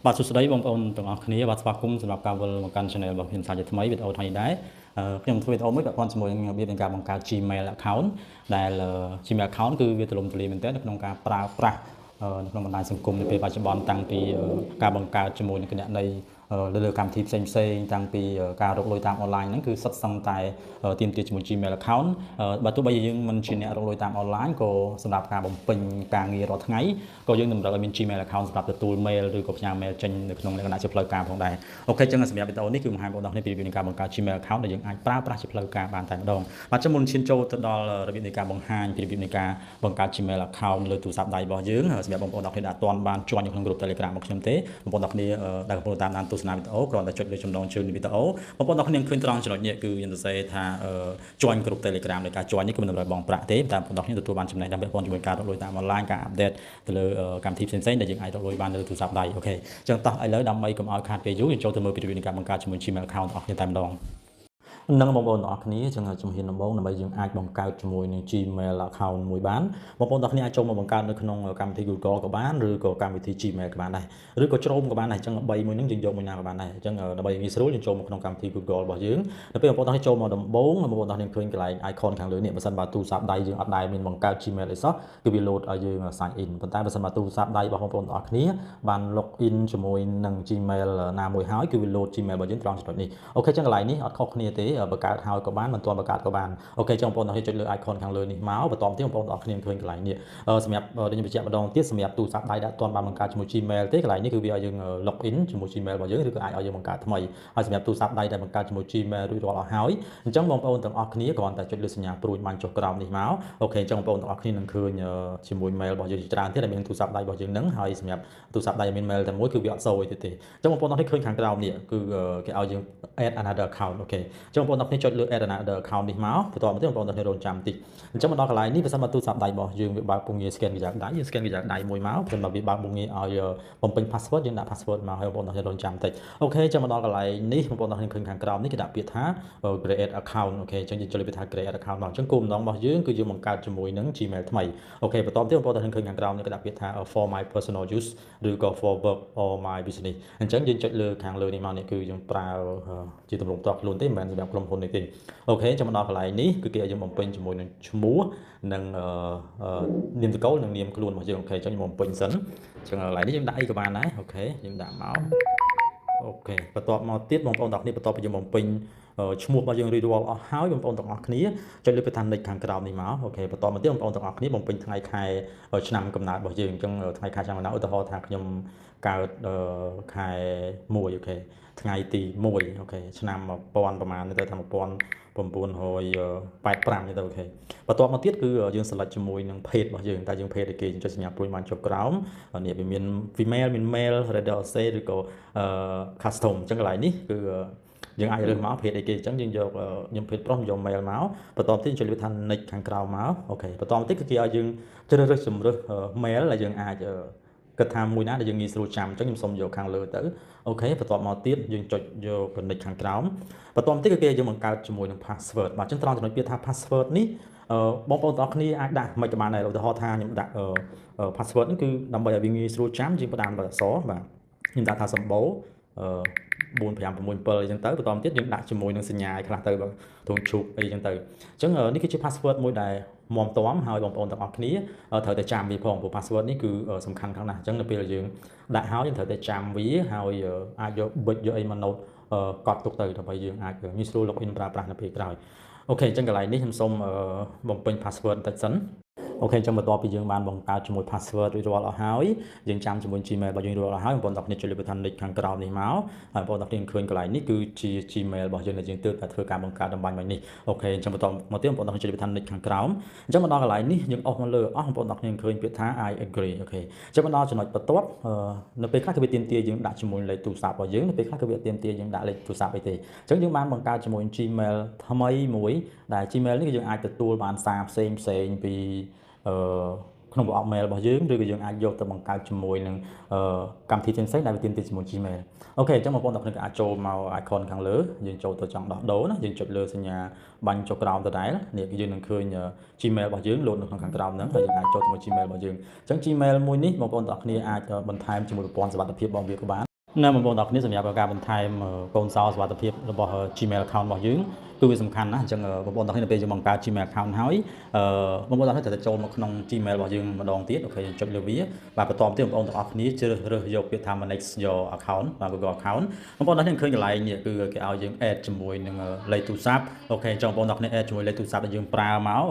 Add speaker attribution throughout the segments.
Speaker 1: បាទសួស្តីបងប្អូនទាំងអស់គ្នាបាទស្វាគមន៍សម្រាប់ការវិលមកកាន់ Channel របស់ខ្ញុំសាជាថ្មីវីដេអូថ្ងៃនេះដែរខ្ញុំធ្វើវីដេអូមួយពាក់ព័ន្ធជាមួយនឹងរបៀបនៃការបង្កើត Gmail account ដែល Gmail account គឺវាទូលំទូលាយមែនទែននៅក្នុងការប្រើប្រាស់នៅក្នុងបណ្ដាញសង្គមនៅពេលបច្ចុប្បន្នតាំងពីការបង្កើតជាមួយនឹងគណនីលើកម្មវិធីផ្សេងផ្សេងតាំងពីការរកលុយតាមអនឡាញហ្នឹងគឺសុទ្ធសឹងតែទាមទារជាមួយ Gmail account បើទោះបីជាយើងមិនជាអ្នករកលុយតាមអនឡាញក៏សម្រាប់ការបំពេញការងាររាល់ថ្ងៃក៏យើងតម្រូវឲ្យមាន Gmail account សម្រាប់ទទួល mail ឬក៏ផ្ញើ mail ចេញនៅក្នុងលក្ខណៈជាផ្លូវការផងដែរ OK ចឹងសម្រាប់វីដេអូនេះគឺបង្ហាញបងប្អូនគ្នាពីរបៀបនៃការបង្កើត Gmail account ដែលយើងអាចប្រើប្រាស់ជាផ្លូវការបានតែម្ដងបាទចឹងមុនឈានចូលទៅដល់របៀបនៃការបង្ហាញពីរបៀបនៃការបង្កើត Gmail account លើទូរស័ព្ទដៃរបស់យើងសម្រាប់បងប្អូនទាំងគ្នាដែលអត់ទាន់បាន join នៅក្នុងក្រុម Telegram របស់ខ្ញុំទេបងប្អូនទាំងគ្នាដែលកំពុងតាមដានទស្សនាវីដេអូគ្រាន់តែចុចលើចំណងជើងនៃវីដេអូបងប្អូនទាំងគ្នាឃើញត្រង់ចំណុចនេះគឺយើងសរសេរថា join ក្រុម Telegram នៃការ join នេះគឺមិនតម្រូវបង់ប្រាក់ទេតែបងប្អូនទាំងគ្នាទទួលបានចំណេះដឹងពាក់ព័ន្ធជាមួយការរកលុយតាម online ការ update ទៅលើកម្មវិធីផ្សេងៗដែលយើងអាចរកលុយបានលើទូរស័ព្ទដៃOK អញ្ចឹងតោះឥឡូវដើម្បីកុំឲ្យខាតពេលយូរយើងចូលទៅមើលពីរបៀបនៃការបង្កើតជាមួយ Gmail account ទាំងអស់គ្នាតែម្ដងនឹងបងប្អូនទាំងអស់គ្នាចឹងជំហានដំបូងដើម្បីយើងអាចបង្កើតជាមួយនឹង Gmail account មួយបានបងប្អូនទាំងអស់គ្នាអាចចូលមកបង្កើតនៅក្នុងកម្មវិធី Google ក៏បានឬក៏កម្មវិធី Gmail ក៏បានដែរឬក៏ Chrome ក៏បានដែរអញ្ចឹង3មួយហ្នឹងយើងយកមួយណាក៏បានដែរអញ្ចឹងដើម្បីងាយស្រួលយើងចូលមកក្នុងកម្មវិធី Google របស់យើងដល់ពេលបងប្អូនទាំងអស់គ្នាចូលមកដំបូងបងប្អូនទាំងអស់គ្នាឃើញកន្លែង icon ខាងលើនេះបើសិនបើទូរស័ព្ទដៃយើងអត់ដែលមានបង្កើត Gmail អីសោះគឺវា load ឲ្យយើង sign in ប៉ុន្តែបើសិនបើទូរស័ព្ទដៃរបស់បងប្អូនទាំងអស់គ្នាបាន log in ជាមួយនឹង Gmail ណាមួយហើយគឺវា load Gmail របស់យើងត្រង់ចំណុចនេះOK អញ្ចឹងកន្លែងនេះអត់ខុសគ្នាទេបង្កើតហើយក៏បានមិនទាន់បង្កើតក៏បាន OK ចឹងបងប្អូនទាំងគ្នាចុចលើ icon ខាងលើនេះមកបន្តទៀតបងប្អូនទាំងគ្នាឃើញកន្លែងនេះសម្រាប់ដូចខ្ញុំបញ្ជាក់ម្ដងទៀតសម្រាប់ទូរស័ព្ទដៃដែលអត់ទាន់បានបង្កើតជាមួយ Gmail ទេកន្លែងនេះគឺវាឲ្យយើង log in ជាមួយ Gmail របស់យើងឬក៏អាចឲ្យយើងបង្កើតថ្មីហើយសម្រាប់ទូរស័ព្ទដៃដែលបង្កើតជាមួយ Gmail រួចរាល់អស់ហើយអញ្ចឹងបងប្អូនទាំងអស់គ្នាគ្រាន់តែចុចលើសញ្ញាព្រួយបាញ់ចុះក្រោមនេះមក OK អញ្ចឹងបងប្អូនទាំងអស់គ្នានឹងឃើញជាមួយ mail របស់យើងជាច្រើនទៀតដែលមានទូរស័ព្ទដៃរបស់យើងនឹងហើយសម្រាប់ទូរស័ព្ទដៃមាន mail តែមួយគឺវាអត់សូវអីទេទេអញ្ចឹងបងប្អូនទាំងអស់គ្នាឃើញខាងក្រោមនេះគឺគេឲ្យយើង add another account OK អញ្ចឹងបងប្អូនទាំងគ្នាចុចលើ add another account នេះមកបន្តមកទៀតបងប្អូនទាំងគ្នារងចាំតិចអញ្ចឹងមកដល់កន្លែងនេះបើសិនមកទូរស័ព្ទដៃរបស់យើងវាបើកមុខងារ scan ក្រយ៉ៅដៃយើង scan ក្រយ៉ៅដៃមួយមកបើសិនមកវាបើកមុខងារឲ្យបំពេញ password យើងដាក់ password មកហើយបងប្អូនទាំងគ្នារងចាំតិច OK អញ្ចឹងមកដល់កន្លែងនេះបងប្អូនទាំងគ្នាឃើញខាងក្រោមនេះគេដាក់ពាក្យថា create account OK អញ្ចឹងយើងចុចលើពាក្យថា create account មកអញ្ចឹងគោលបំណងរបស់យើងគឺយើងបង្កើតជាមួយនឹង Gmail ថ្មីOK បន្តទៀតបងប្អូនទាំងគ្នាឃើញខាងក្រោមនេះគេដាក់ពាក្យថា for my personal use ឬក៏ for work or my business អញ្ចឹងយើងចុចលើខាងលើនេះមកនេះគឺយើងប្រើជាទម្រង់ផ្ទាល់ខ្លួនទេមិនមែនសម្រាប់ក្រុមហ៊ុននេះទេOK ចាំមកដល់កន្លែងនេះគឺគេឲ្យយើងបំពេញជាមួយនឹងឈ្មោះនិងនាមត្រកូលនិងនាមខ្លួនរបស់យើង OK អញ្ចឹងខ្ញុំបំពេញសិនអញ្ចឹងកន្លែងនេះយើងដាក់អីក៏បានដែរ OK យើងដាក់មក OK បន្ទាប់មកទៀតបងប្អូនទាំងគ្នាបន្ទាប់ពីយើងបំពេញឈ្មោះរបស់យើងរួចរាល់អស់ហើយបងប្អូនទាំងអស់គ្នាចុចលើពាក្យថា next ខាងក្រោមនេះមក OK បន្តមកទៀតបងប្អូនទាំងអស់គ្នាបំពេញថ្ងៃខែឆ្នាំកំណើតរបស់យើងអញ្ចឹងថ្ងៃខែឆ្នាំកំណើតឧទាហរណ៍ថាខ្ញុំកើតខែ1OK ថ្ងៃទី1OK ឆ្នាំ1000ប្រហែលទៅថា1985នេះទៅOK បន្ទាប់មកទៀតគឺយើង select ជាមួយនឹងភេទរបស់យើងតើយើងភេទអីគេចុចសញ្ញាព្រួយបានចុះក្រោមនេះវាមាន female មាន male gender ឬក៏ custom អញ្ចឹងកន្លែងនេះគឺយើងអាចរើសមកភេទអីគេអញ្ចឹងយើងយកខ្ញុំភេទប្រុសយក male មកបន្តទៀតចុចលើថា next ខាងក្រោមមក OK បន្តទៀតគឺគេឲ្យយើងជ្រើសរើសជម្រើស mail ដែលយើងអាចគិតថាមួយណាដែលយើងងាយស្រួលចាំអញ្ចឹងខ្ញុំសូមយកខាងលើទៅOK បន្ទាប់មកទៀតយើងចុចយក connect ខាងក្រោមបន្ទាប់ទៀតគឺគេយើងបង្កើតជាមួយនឹង password បាទអញ្ចឹងត្រង់ចំណុចពាក្យថា password នេះបងប្អូនទាំងអស់គ្នាអាចដាក់មិនក៏បានដែរឧទាហរណ៍ថាខ្ញុំដាក់ password នេះគឺដើម្បីឲ្យវាងាយស្រួលចាំយើងផ្ដាំដោយអក្សរបាទខ្ញុំដាក់ថាសម្បូរ4 5 6 7អីចឹងទៅបន្តទៀតយើងដាក់ជាមួយនឹងសញ្ញាឲ្យខ្លះទៅបាទទ្រង់ឈូកអីចឹងទៅអញ្ចឹងនេះគឺជា password មួយដែលមមតំហើយបងប្អូនទាំងអស់គ្នាត្រូវតែចាំវាផងព្រោះ password នេះគឺសំខាន់ខ្លាំងណាស់អញ្ចឹងនៅពេលយើងដាក់ហើយយើងត្រូវតែចាំវាហើយអាចយកប៊ិចយកអីមក note កត់ទុកទៅដើម្បីយើងអាចងាយស្រួល login ប្រើប្រាស់នៅពេលក្រោយ OK អញ្ចឹងកន្លែងនេះខ្ញុំសូមបំពេញ password បន្តិចសិន OK អញ្ចឹងបន្ទាប់ពីយើងបានបង្កើតជាមួយ password រួចរាល់អស់ហើយយើងចាំជាមួយ Gmail របស់យើងរួចរាល់អស់ហើយបងប្អូនទាំងគ្នាចុចលើប៊ូតុង next ខាងក្រោមនេះមកហើយបងប្អូនទាំងគ្នាឃើញកន្លែងនេះគឺជា Gmail របស់យើងដែលយើងទើបតែធ្វើការបង្កើតតំបាញ់មិញនេះOK អញ្ចឹងបន្តមកទៀតបងប្អូនទាំងគ្នាចុចលើប៊ូតុង next ខាងក្រោមអញ្ចឹងមកដល់កន្លែងនេះយើងអស់មកលើអស់បងប្អូនទាំងគ្នាឃើញពាក្យថា I agree OK អញ្ចឹងមកដល់ចំណុចបន្ទាប់នៅពេលខ្លះគឺវាទាមទារយើងដាក់ជាមួយលេខទូរស័ព្ទរបស់យើងនៅពេលខ្លះគឺវាទាមទារយើងដាក់លេខទូរស័ព្ទអីទេអញ្ចឹងយើងបានបង្កើតជាមួយ Gmail ថ្មីមួយដែល Gmail នេះគឺយើងអាចទទួលបានសារផ្សេងផ្សេងពីអឺក្នុងប្រអប់ mail របស់យើងឬក៏យើងអាចយកទៅបង្កើតជាមួយនឹងកម្មវិធីផ្សេងៗដែលវាទាមទារជាមួយ Gmail OK អញ្ចឹងបងប្អូនទាំងគ្នាក៏អាចចូលមក icon ខាងលើយើងចូលទៅចង់ដោះដូរណាយើងចុចលើសញ្ញាបាញ់ចុះក្រោមដដែលនេះគឺយើងនឹងឃើញ Gmail របស់យើងលោតនៅក្នុងខាងក្រោមហ្នឹងហើយយើងអាចចូលទៅ Gmail របស់យើងអញ្ចឹង Gmail មួយនេះបងប្អូនទាំងគ្នាអាចបន្ថែមជាមួយប្រព័ន្ធសុវត្ថិភាពរបស់វាក៏បាន។ នៅបងប្អូនទាំងគ្នា សម្រាប់ការបន្ថែមកូនសោសុវត្ថិភាពរបស់ Gmail account របស់យើង គឺវាសំខាន់ណាស់។ អញ្ចឹងបងប្អូនទាំងគ្នា នៅពេលយើងបង្កើត Gmail account ហើយ បងប្អូនទាំងគ្នាត្រូវតែចូលមកក្នុង Gmail របស់យើងម្ដងទៀត។ អូខេ យើងចុចលើវា បាទ បន្តទៀតបងប្អូនទាំងអស់គ្នាជ្រើសរើសយកពាក្យថា manage your account បាទ Google account។ បងប្អូនទាំងគ្នាឃើញកន្លែងនេះ គឺគេឲ្យយើង add ជាមួយនឹងលេខទូរស័ព្ទ។ អូខេ អញ្ចឹងបងប្អូនទាំងគ្នា add ជាមួយលេខទូរស័ព្ទដែលយើងប្រើមក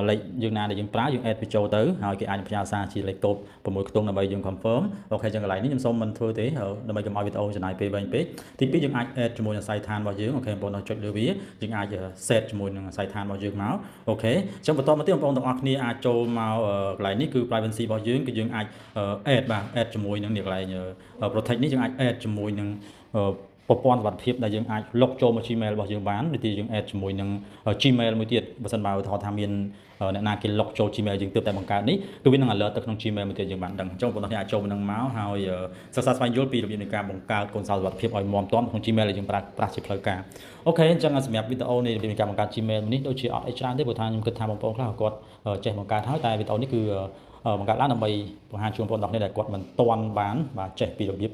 Speaker 1: លេខយើងណាដែលយើងប្រើ យើង add វាចូលទៅ ហើយគេអាចផ្ញើសារជាលេខកូដ 6 ខ្ទង់ដើម្បីយើង confirm។ អូខេ អញ្ចឹងកន្លែងនេះខ្ញុំសូមមិនធ្វើទេ ដើម្បីកុំឲ្យវីដេអូចំណាយពេលវែងពេក។ ទី 2 យើងអាច add ជាមួយនឹងអាសយដ្ឋានរបស់យើង។ អូខេ បងប្អូនចុចលើវា យើងអាច set ជាមួយនឹងអាសយដ្ឋានរបស់យើងមក។ អូខេ អញ្ចឹងបន្តមកទៀត បងប្អូនទាំងអស់គ្នាអាចចូលមកកន្លែងនេះ គឺ privacy របស់យើង គឺយើងអាច add បាទ add ជាមួយនឹងនេះកន្លែង protect នេះ យើងអាច add ជាមួយនឹងប្រព័ន្ធសុវត្ថិភាពដែលយើងអាចលុកចូលមក Gmail របស់យើងបាន ឬទីយើង add ជាមួយនឹង Gmail មួយទៀត។ បើសិនបើឧទាហរណ៍ថាមានអ្នកណាគេលុកចូល Gmail យើងទើបតែបង្កើតនេះ គឺវានឹង alert ទៅក្នុង Gmail មួយទៀត យើងបានដឹង។ អញ្ចឹងបងប្អូនអាចចូលមកនឹងមក ហើយសិក្សាស្វែងយល់ពីរបៀបនៃការបង្កើតកូនសោសុវត្ថិភាពឲ្យមាំទាំក្នុង Gmail ដែលយើងប្រើប្រាស់ជាផ្លូវការ។ អូខេ អញ្ចឹងសម្រាប់វីដេអូនៃរបៀបនៃការបង្កើត Gmail នេះ ដូចជាអត់អីច្រើនទេ ព្រោះថាខ្ញុំគិតថាបងប្អូនខ្លះគាត់ចេះបង្កើតហើយ តែវីដេអូនេះគឺបង្កើតឡើងដើម្បីបង្ហាញជូនបងប្អូនទាំងគ្នាដែលគាត់មិនទាន់បានបាទចេះពីរបៀប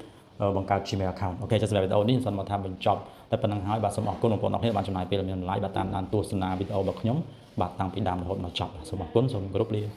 Speaker 1: បង្កើត Gmail account។ អូខេ ចុះសម្រាប់វីដេអូនេះខ្ញុំសូមមកថាបញ្ចប់តែប៉ុណ្្នឹងហើយ។ បាទ សូមអរគុណបងប្អូនទាំងគ្នាបានចំណាយពេលមានតម្លៃ បាទ តាមដានទស្សនាវីដេអូរបស់ខ្ញុំ បាទ តាំងពីដើមរហូតដល់ចប់។ សូមអរគុណ សូមគោរពលា។